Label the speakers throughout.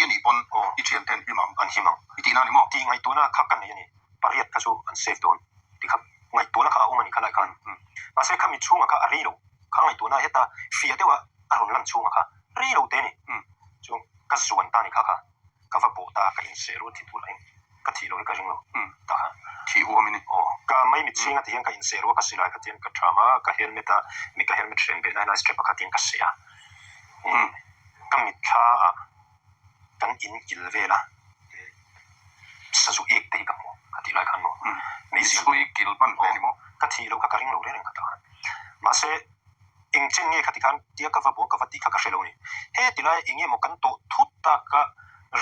Speaker 1: a nih pawn i thian te an him ang.
Speaker 2: An him ang.
Speaker 1: I tihna a ni maw?
Speaker 2: Tih ngaihtuahna kha ka nei a ni. Pariat kha chu an safe dawn tih kha ngaihtuahna kha a awm a ni kha lai khan. Mahse khami chhungah kha a rei lo. Kha ngaihtuahna heta fiah deuha a rawn lan chhungah kha rei lo te a ni. Chu ka zuan ta a ni kha kha. Ka va bawh ta, ka inseh rual thi tur lahin ka thih lo hi ka ring lo ta kha.
Speaker 1: Thih huam i ni.
Speaker 2: Aw, ka maimit chhing a ti hian ka inseh rual, ka silai kha tian ka tham a, ka helmet a, mi ka helmet hren beh lai lai strap a kha tian ka seh a. Ka mitthla ah kan in kil vel a, sazu ek te hi ka hmu ka tih lai khan maw.
Speaker 1: Meizial. Chhui kil hman hle ni maw?
Speaker 2: Ka thih loh kha ka ring lo reng reng kha ta khan. Mahse. Eng chen nge khati khan tia ka va bawh ka va tih kha ka hre lo ni. He ti lai eng emaw kan tawh thut tak a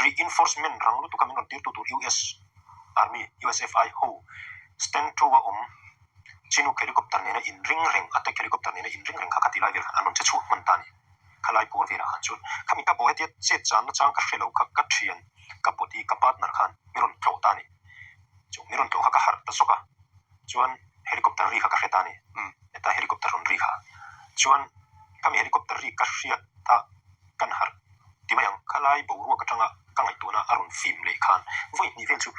Speaker 2: reinforcement rang lutuk a min rawn tirtu tur US Army, USFI, ho stand to a awm Chinook helicopter nena inring reng attack helicopter nena inring reng kha khati lai vel khan an rawn che chhuak hman ta ni. Khalai bawr velah khan chuan khami ka bawh hetia chet channa chang ka hre lo kha ka thian ka body ka partner khan min rawn tlawh ta ni. Chu min rawn tlawh kha ka harh ta zawk a chuan helicopter ri kha ka hre ta ni. Heta helicopter rawn ri kha chuan khami helicopter ri ka hriat a kan harh ti mai ang. Khalai boruak atanga ka ngaihtuahna a rawn fim leh khan vawi hnih vel chu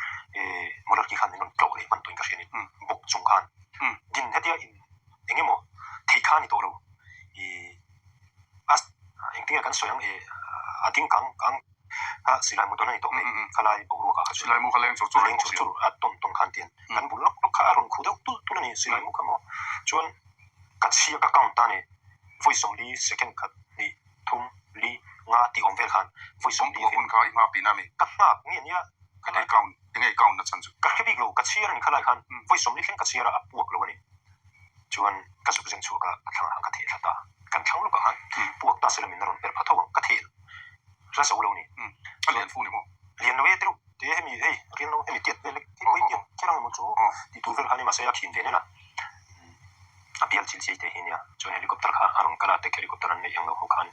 Speaker 2: motor ki khan min rawn tlawh leh hman tuin ka hria ni bawk chung khan din hetia in eng emaw theih kha a ni tawh lo ih a engtin nge kan sawi ang ih a ding kang kang kha silai mu dawn a ni tawh mai khalai boruak ah kha chuan
Speaker 1: silai mu kha leng chur chur
Speaker 2: leng chur chur a tawn tawn khan tian kan bul lawk lawk kha a rawn khu deuh tul tul a ni silai mu kha maw chuan ka chhia ka count ta a ni vawi sawmli second khat hnih thum li nga tih awm vel khan vawi sawmli
Speaker 1: vel hun kha i nghak tihna a mi
Speaker 2: ka nghak nge nia
Speaker 1: ka nei count enge i count na chhan chu
Speaker 2: ka hre bik lo ka chhiar a ni khalai khan vawi sawmli thleng ka chhiar a a puak lo a ni chuan ka zuk zeng chhuak a a thlangah khan ka theh thla ta kan thlang lawkah khan puak ta sela min la rawn per pha tho ang ka theh hla zo lo ni.
Speaker 1: A lian fu ni maw?
Speaker 2: Lian lo e tiruk te hemi hei rian lo hemi tiat vel hi pawh tiat kher ang emaw chu tih tur vel kha ni mahse a khin ve nen a a bial chil chei te hi nia chuan helicopter kha a rawn kal a tek helicopter an neih ang lo ho khan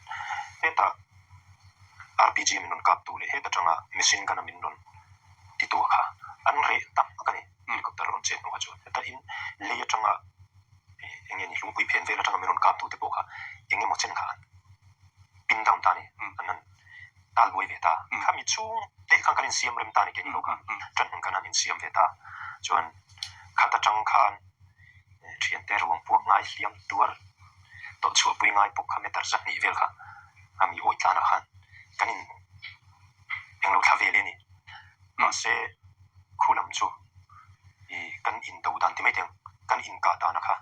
Speaker 2: hetah RPG min rawn kap tu leh heta tanga machine gun a min rawn ti tu kha an reh tak a ni helicopter a rawn chet hnuah chuan heta in lei atanga eng nge ni hlungpui phen vel atanga min rawn kap tu te pawh kha eng emaw chen kha an pin down ta a ni an han tal buai ve ta. Khami chhung te khan kan insiam rem ta a ni kei ni lo kha tan hmun khan han insiam ve ta chuan khat atang khan thiante ruang puak ngai hliam tuar tawh chhuahpui ngai pawh kha meter zahnih vel kha a mi awih tlanah khan kan in englo thla ve leh a ni. Mahse khu lam chu ih kan indo dan ti mai teh ang kan inkah dana kha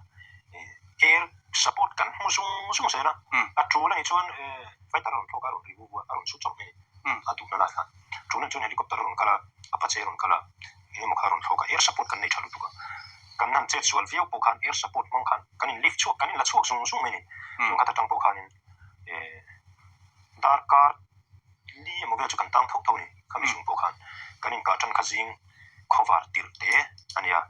Speaker 2: air support kan hmu zung zung zel a, a tul a nih chuan fighter a rawn thlawk a, a rawn ri vu vu a, a rawn su chawp mai a ni, a duhna lai khan. Tul a nih chuan helicopter a rawn kal a, Apache a rawn kal a, eng emaw kha a rawn thlawk a, air support kan nei tha lutuk a, kan han chet sual viau pawh khan air support hmang khan kan in lift chhuak, kan in la chhuak zung zung mai a ni. Chung khat atang pawh khanin darkar li emaw vel chu kan tang tho tho a ni, khami chung pawh khan kan inkah tan kha zing khawvar tirh te a nia,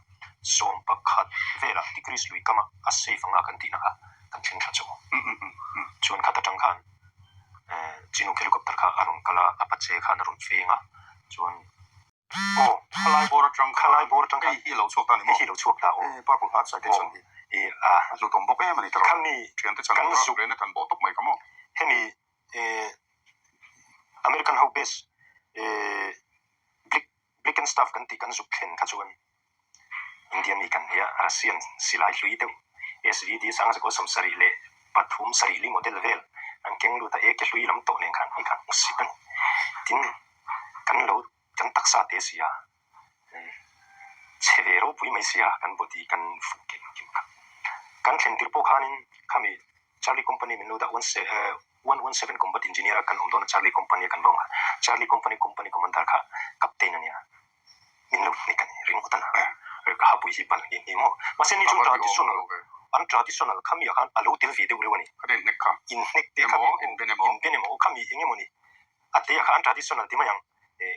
Speaker 2: 11 velah Tigris lui kama a safe anga kan tihna kha kan thleng thla chu. Chuan khat atang khan Chinook helicopter kha a rawn kal a, Apache khan a rawn feng a, chuan
Speaker 1: Aw, khalai bawr atang khan,
Speaker 2: khalai bawr atang
Speaker 1: khan hei hi a lo chhuak ta ni maw?
Speaker 2: Hei hi a lo chhuak ta aw.
Speaker 1: E, Purple Heart citation hi.
Speaker 2: E, a.
Speaker 1: A hlutawm bawk em a ni tawh.
Speaker 2: Khami
Speaker 1: Thiante chan
Speaker 2: kan zuk.
Speaker 1: Rena kan bawh tawp mai kha maw?
Speaker 2: Hemi e, American ho base e, Blick Blickenstaff kan tih kan zuk thlen kha chuan India mi kan nia, Russian silai hlui deuh SVD 1973 sarih li model vel an keng lut a, AK hlui lam tawh nen khan hei khan hmusit a ni. Tin, kan lo kan taksa te si a, chhe ve ropui mai si a, kan body kan fuh kim kim kha. Kan thlen tir pawh khanin khami Charlie Company min lo dah 117 Combat Engineer a kan awm dawn a, Charlie Company a kan vawng a, Charlie Company Company Commander kha Captain a nia, min lo hnek a ni ringawt a na, ka hapui hi ban hi ni maw? Mahse ni chu traditional, an traditional khami ah khan a lo tel ve deuh reuh a ni.
Speaker 1: Ka inhnek kha.
Speaker 2: Inhnek te kha inben emaw khami eng emaw ni, a te ah khan traditional ti mai ang.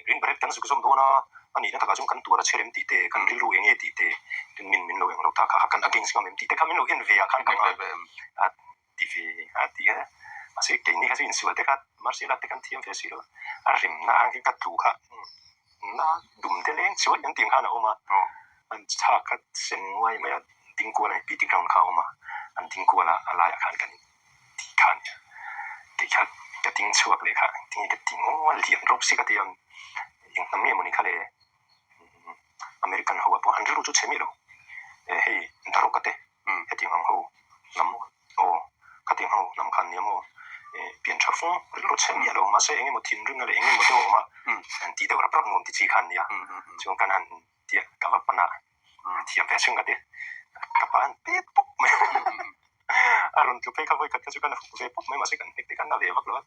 Speaker 2: Green beret kan zuk zawm dawn a, a nihna takah chuan kan tuar a chher em tih te, kan rilru eng nge tih te, tin min min lo eng lo ta kha kan against ngam em tih te kha min lo en ve ah khan ka ngai a ti ve a ti a, mahse keini kha chu insual te kha martial art te kan thiam ve si lo a, a rimna ang hi ka tlu kha na dum te leng chuai an tih ang khan a awm a, an chhak kha sen nguai mai a ding kual a ni PT ground kha a awm a, an ding kual a a laiah khan kan ti kha a nia tih kha. Ka ding chhuak leh kha tinge ka ding aw lian rawp si ka ti a, eng hnam nge mawni kha le American ho ah pawh an rilru chu chhe miah lo, hei Daroka te hetiang ang ho lam aw khatiang ho lam khan nia maw pian tha fung rilru chhe miah lo mahse eng emaw thinrimna leh eng emaw deuh a awm a an tih deuh rap rap nuam ti chi khan nia chuan kan han tia ka va pan a thiam ve chhung ka ti ka pa an pet pawp mai a rawn tlu phei kha vawi khat kha chu kan huk ve pawp mai mahse kan hnek te khan a ve vak lo a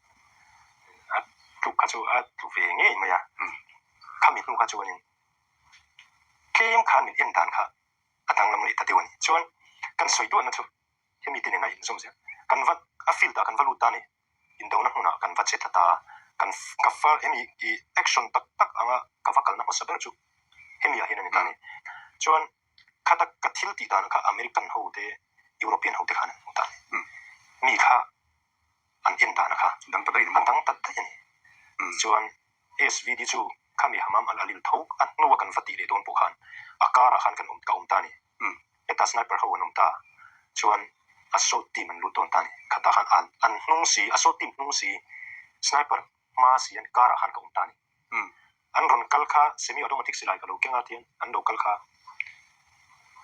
Speaker 2: a tluk kha chu a tlu ve ngei mai a khami hnu kha chuanin tlem khan min en dan kha a danglam leh ta deuh a ni. Chuan kan sawi duahna chu hemi te nena inzawm zel. Kan va a field ah kan va lut ta a ni. Indona hmunah kan va che tla ta a. Kan ka fa hemi i action tak tak anga ka va kalna hmasa ber chu hemi ah hian a ni ta a ni. Chuan khata ka thil tih dan kha American ho te European ho te khan an hmu ta a ni. Mi kha an en dan kha
Speaker 1: dang ta daih
Speaker 2: a dang ta daih a ni. Chuan SVD chu khami Hammam Al Alil tho a hnua kan va tih leh dawn pawh khan a karah khan kan awm ka awm ta a ni. Heta sniper ho an awm ta chuan assault team an lut dawn ta a ni. Khatah khan an an hnung si assault team hnung si sniper hma si an karah khan ka awm ta a ni. An rawn kal kha semi automatic silai ka lo keng a tian an lo kal kha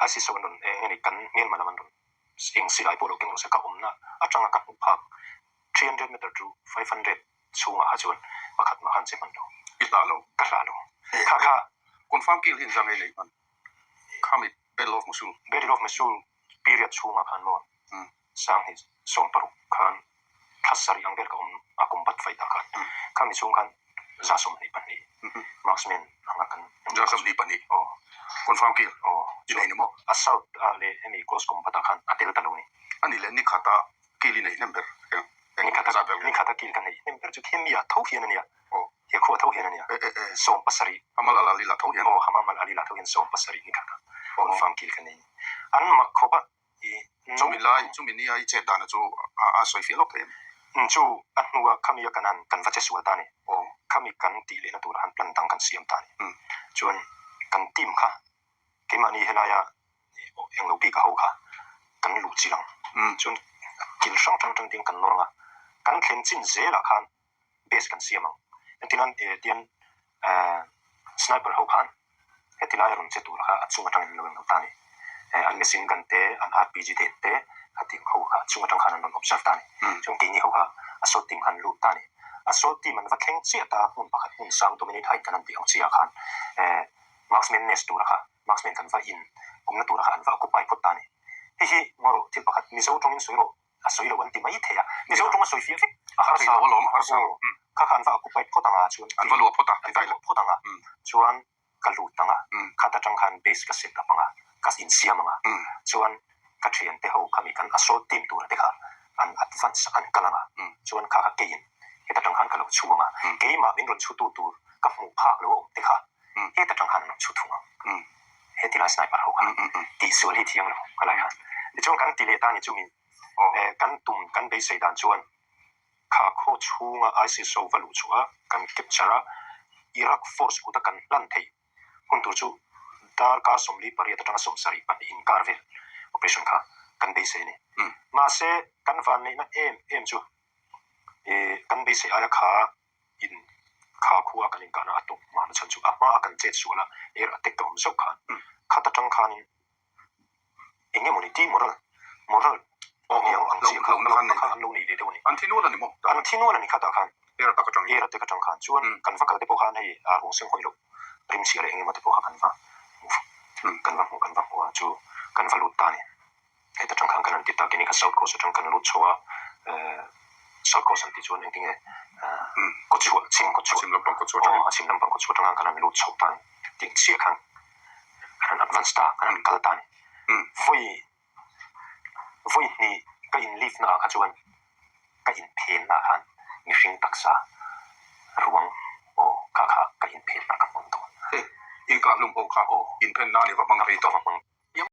Speaker 2: ISIS ho an rawn eng nge ni kan hmelma lam an rawn eng silai pawh lo keng rawh se ka awmna atanga ka hmuh phak 300 meter to 500 chhungah kha chuan pakhat mah khan che hman lo.
Speaker 1: I hlah lo.
Speaker 2: Ka hlah lo. Kha kha.
Speaker 1: Confirm kill hi inzam ei nei hman. Khami Battle of Mosul.
Speaker 2: Battle of Mosul period chhungah khan maw Sanghnih 16 khan thla sarih ang vel ka awm a combat fight ah khan. Khami chhung khan 122 marksman anga kan.
Speaker 1: 122.
Speaker 2: Aw.
Speaker 1: Confirm kill.
Speaker 2: Aw.
Speaker 1: I nei ni maw?
Speaker 2: Assault ah leh hemi close combat ah khan a tel ta lo ni.
Speaker 1: Ani leh nikhata kill i nei hnem ber eng.
Speaker 2: Nikhata kill ka nei hnem ber chu Khemia tho hian a nia. He khua tho hian a nia. 17.
Speaker 1: Hamal al Alila tho hian.
Speaker 2: Aw, Hamal al Alila tho hian 70 nikhata confirm kill ka nei. An mak khawp a i
Speaker 1: no. Chumi lai, chumi nia i chet dana chu a sawi fiah lawk thei em?
Speaker 2: Chu a hnua khami a kan han kan va che sual ta a ni. Khami kan tih lehna tura han plan dang kan siam ta a ni. Chuan kan team kha keimahni helaia englo bik a ho kha kan luh chilh ang. Chuan kil hrang hrang atang tin kan nawr ang a, kan thlen chin zelah khan base kan siam ang. Engtin tian sniper ho khan heti laia rawn che tur kha a chung atangin an lo englo ta a ni. An machine gun te, an RPG te te khatiang ho kha a chung atang khan an rawn observe ta a ni. Chuan keini ho kha assault team khan lut ta a ni. Assault team an va thleng chiah ta hmun pakhat hmun sang dominate height kan han tih ang chiah khan marksman nest tura kha marksman kan va in awmna tura kha an va occupy phawt ta a ni. Hei hi ngaw thil pakhat Mizo tawngin sawi rawh a sawi lo an ti mai thei a, Mizo tawng a sawi fiah vek a harsa
Speaker 1: lo alawm a harsa lo.
Speaker 2: Kha kha an va occupy phawt ang a chuan
Speaker 1: an va luah phawt a
Speaker 2: an va luah phawt ang a chuan ka lut ang a khat atang khan base ka set up ang a ka insiam ang a chuan ka thiante ho khami kan assault team tura te kha an advance an kal ang a chuan kha kha keiin heta tang khan ka lo chhu ang a keimah min rawn chhutu tur ka hmuh phak lo a awm te kha heta tang khan an rawn chhu thung ang heti lai sniper ho kha tihsual hi thiang lo ka lai khan tichuan kan ti leh ta ni chumi kan tum kan beisei dan chuan kha khaw chhunga ISIS ho va luh chhuah a kan capture a Iraq force kuta kan hlan thei hun tur chu darkar 48 atanga 72 inkar vel operation kha kan beisei a ni. Mahse kan vanneihna em em chu kan beisei aia kha in kha khua kan inkahna a tawp mahna chhan chu a hma a kan chet sual a air attack ka awm zauh khan khat atang khanin eng nge mawni ti moral moral aniang ang chi kha hlauhna kha an lo nei ve deuh a ni.
Speaker 1: An thi nual a ni maw?
Speaker 2: An thi nual a ni khatah khan.
Speaker 1: Air attack atang
Speaker 2: air attack atang khan chuan kan va kal te pawh khan hei a ruang seng hawi loh rim chhia leh eng emaw te pawh kha kan va kan va hmu kan va hmu a chu kan va lut ta a ni. Heta tang khan kan han ti tak in kha South Coast atang kan lut chho a, South Coast an tih chuan engtin nge kawchhuah chhim kawchhuah
Speaker 1: chhim lampang kawchhuah atangin
Speaker 2: aw chhim lampang kawchhuah atanga kan han lut chho ta a ni tih chiah khan kan han advance ta kan han kal ta a ni. Vawi vawi hnih ka in lift naah kha chuan ka in phen naah khan mihring taksa ruang aw kha kha ka in phen na ka hmang tawh.
Speaker 1: Hei i kahlum ho kha in phen na ni va hmang thei tawh.